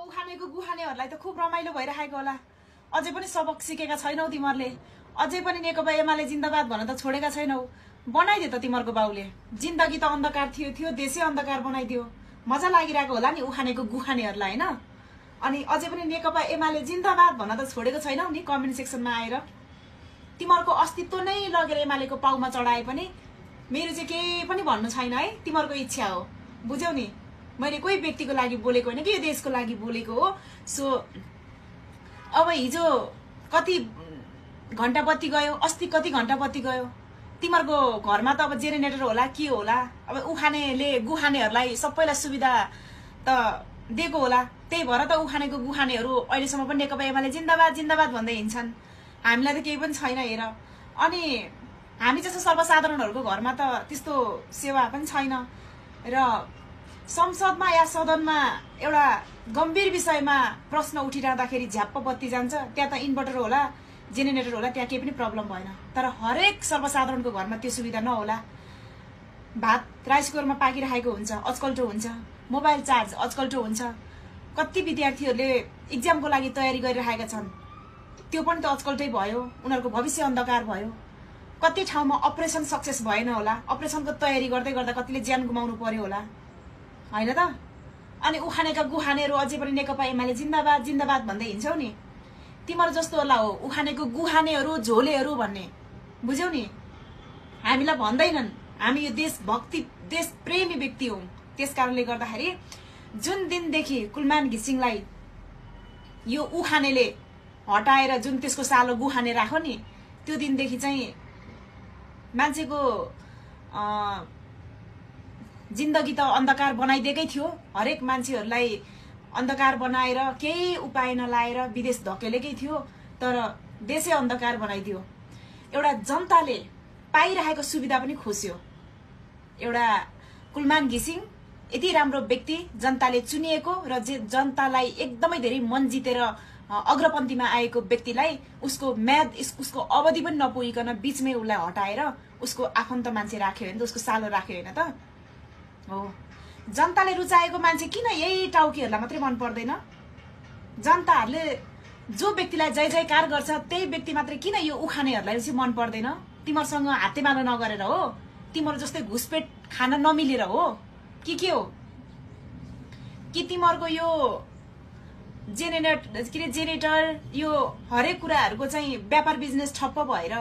उखानेको गुहानेहरूलाई त खुब रमाइलो भइरहेको होला। अझै पनि सबक सिकेका छैनौ तिमीहरूले। अझै पनि नेकपा एमाले जिन्दाबाद भन्न त छोडेका छैनौ। बनाइदियो त तिमीहरूको बाउले। जिन्दगी त अन्धकार थियो, देशै अन्धकार बनाइदियो। मजा लागिरहेको होला नि उखानेको गुहानेहरूलाई, हैन? अनि अझै पनि नेकपा एमाले जिन्दाबाद भन्न त छोडेको छैनौ नि कमेन्ट सेक्सनमा आएर। तिमीहरूको अस्तित्व नै लगेर एमालेको पाउमा चढाए पनि मेरो चाहिँ केही पनि भन्नु छैन है। तिमीहरूको इच्छा हो, बुझ्यौ नि। मैले कोही व्यक्तिको लागि बोलेको होइन कि यो देशको लागि बोलेको हो। सो अब हिजो कति घण्टा बत्ती गयो, अस्ति कति घण्टा बत्ती गयो। तिमीहरूको घरमा त अब जेनेरेटर होला के होला। अब उखानेले गुहानेहरूलाई सबैलाई सुविधा त दिएको होला। त्यही भएर त उखानेको गुहानेहरू अहिलेसम्म पनि नेकपा एमाले जिन्दाबाद जिन्दाबाद भन्दै हिँड्छन्। हामीलाई त केही पनि छैन हेर। अनि हामी जस्तो सर्वसाधारणहरूको घरमा त त्यस्तो सेवा पनि छैन। र संसदमा या सदनमा एउटा गम्भीर विषयमा प्रश्न उठिरहँदाखेरि झ्याप्प बत्ती जान्छ। त्यहाँ त इन्भर्टर होला, जेनेरेटर होला, त्यहाँ केही पनि प्रब्लम भएन। तर हरेक सर्वसाधारणको घरमा त्यो सुविधा नहोला। भात राइस कुकरमा पाकिरहेको हुन्छ, अचकल्टो हुन्छ। मोबाइल चार्ज अचकल्टो हुन्छ। कति विद्यार्थीहरूले इक्जामको लागि तयारी गरिरहेका छन्, त्यो पनि त अचकल्टै भयो। उनीहरूको भविष्य अन्धकार भयो। कति ठाउँमा अपरेसन सक्सेस भएन होला। अपरेसनको तयारी गर्दै गर्दा कतिले ज्यान गुमाउनु पर्यो होला, हैन त? अनि उखानेका गुहानेहरू अझै पनि नेकपा एमाले जिन्दाबाद जिन्दाबाद भन्दै हिँड्छौ नि। तिमीहरू जस्तो होला हो उखानेको गुहानेहरू, झोलेहरू भन्ने, बुझ्यौ नि? हामीलाई भन्दैनन्। हामी यो देशभक्ति, देश प्रेमी व्यक्ति हौं। त्यसकारणले गर्दाखेरि जुन दिनदेखि कुलमान घिसिङलाई यो उखानेले हटाएर जुन त्यसको सालो गुहाने राख्यो नि, त्यो दिनदेखि चाहिँ मान्छेको जिन्दगी त अन्धकार बनाइदिएकै थियो। हरेक मान्छेहरूलाई अन्धकार बनाएर केही उपाय नलाएर विदेश धकेलेकै थियो। तर देशै अन्धकार बनाइदियो। एउटा जनताले पाइरहेको सुविधा पनि खोस्यो। एउटा कुलमान घिसिङ यति राम्रो व्यक्ति, जनताले चुनिएको र जनतालाई एकदमै धेरै मन जितेर अग्रपन्थीमा आएको व्यक्तिलाई उसको म्याद, उसको अवधि पनि नपुगिकन बीचमै उसलाई हटाएर उसको आफन्त मान्छे राख्यो होइन त, उसको सालो राख्यो होइन त? हो, जनताले रुचाएको मान्छे किन यही टाउकीहरूलाई मात्रै मन पर्दैन? जनताहरूले जो व्यक्तिलाई जय जयकार गर्छ त्यही व्यक्ति मात्रै किन यो उखानेहरूलाई चाहिँ मन पर्दैन? तिमीहरूसँग हातेमालो नगरेर हो? तिमीहरू जस्तै घुसपेट खान नमिलेर हो कि के हो? कि तिमीहरूको यो जेनेरेटर यो हरेक कुराहरूको चाहिँ व्यापार बिजनेस ठप्प भएर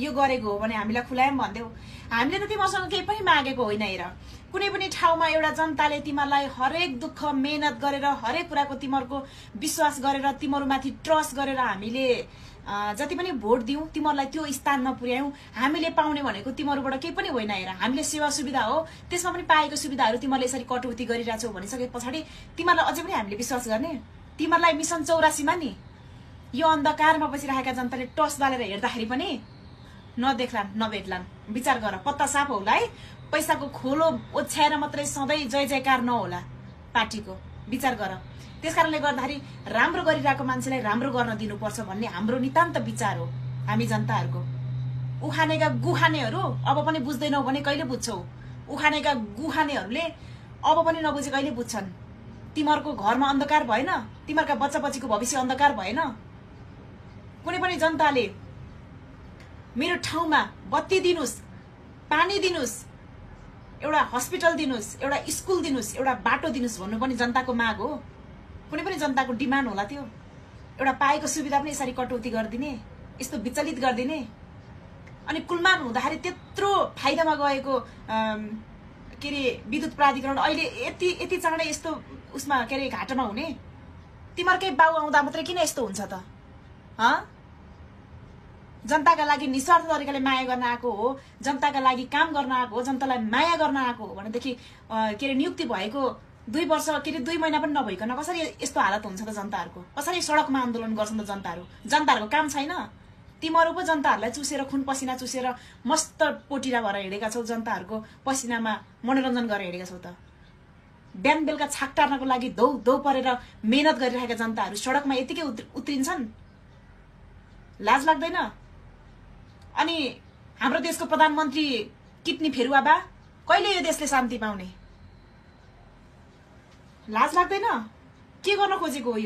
यो गरेको हो भने हामीलाई खुलायम भन्देऊ। हामीले त तिमीहरूसँग केही पनि मागेको होइन। हेर, कुनै पनि ठाउँमा एउटा जनताले तिमीहरूलाई हरेक दुःख मेहनत गरेर हरेक कुराको तिमीहरूको विश्वास गरेर तिमीहरूमाथि ट्रस्ट गरेर हामीले जति पनि भोट दियौं, तिमीहरूलाई त्यो स्थानमा पुर्यायौं। हामीले पाउने भनेको तिमीहरूबाट केही पनि होइन। हेर, हामीले सेवा सुविधा हो, त्यसमा पनि पाएको सुविधाहरू तिमीहरूले यसरी कटौती गरिरहेछौ भनिसके पछाडि तिमीहरूलाई अझै पनि हामीले विश्वास गर्ने? तिमीहरूलाई मिसन 84 नि यो अन्धकारमा बसिरहेका जनताले टस बालेर हेर्दाखेरि पनि नदेख्लान् नभेट्लान्। विचार गर, पत्ता साफ होला है। पैसाको खोलो ओछ्याएर मात्रै सधैँ जय जयकार नहोला पार्टीको। विचार गर। त्यसकारणले गर्दाखेरि राम्रो गरिरहेको मान्छेलाई राम्रो गर्न दिनुपर्छ भन्ने हाम्रो नितान्त विचार हो हामी जनताहरूको। उखानेका गुहानेहरू अब पनि बुझ्दैनौ भने कहिले बुझ्छौ? उखानेका गुहानेहरूले अब पनि नबुझे कहिले बुझ्छन्? तिमीहरूको घरमा अन्धकार भएन? तिमीहरूका बच्चा बच्चीको भविष्य अन्धकार भएन? कुनै पनि जनताले मेरो ठाउँमा बत्ती दिनुस्, पानी दिनुस्, एउटा हस्पिटल दिनुस्, एउटा स्कुल दिनुस्, एउटा बाटो दिनुस् भन्नु पनि जनताको माग हो। कुनै पनि जनताको डिमान्ड होला त्यो। एउटा पाएको सुविधा पनि यसरी कटौती गरिदिने, यस्तो विचलित गरिदिने। अनि कुलमान हुँदाखेरि त्यत्रो फाइदामा गएको के अरे विद्युत प्राधिकरण अहिले यति चाँडै यस्तो उसमा के अरे घाटामा हुने? तिमीहरूकै बाउ आउँदा मात्रै किन यस्तो हुन्छ त? जनताका लागि निस्वार्थ तरिकाले माया गर्न आएको हो, जनताका लागि काम गर्न आएको हो, जनतालाई माया गर्न आएको हो भनेदेखि के अरे नियुक्ति भएको 2 वर्ष के अरे 2 महिना पनि नभइकन कसरी यस्तो हालत हुन्छ त जनताहरूको? कसरी सडकमा आन्दोलन गर्छन् त जनताहरू? जनताहरूको काम छैन? तिमीहरू पो जनताहरूलाई चुसेर खुन पसिना चुसेर मस्त पोटिरा भएर हिँडेका छौ। जनताहरूको पसिनामा मनोरञ्जन गरेर हिँडेका छौ त। बिहान बेलुका छाक टार्नको लागि दौ दौ परेर मेहनत गरिरहेका जनताहरू सडकमा यतिकै उत्रिन्छन्? लाज लाग्दैन? अनि हाम्रो देशको प्रधानमन्त्री किडनी फेरुवा बा कहिले यो देशले शान्ति पाउने? लाज लाग्दैन? के गर्न खोजेको हो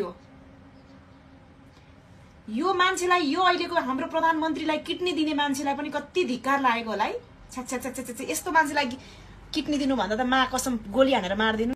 यो मान्छेलाई, यो अहिलेको हाम्रो प्रधानमन्त्रीलाई किडनी दिने मान्छेलाई पनि कति धिक्कार लागेको होला है। छ्या यस्तो मान्छेलाई किडनी दिनु भन्दा त मा कसम गोली हानेर मारिदिनु।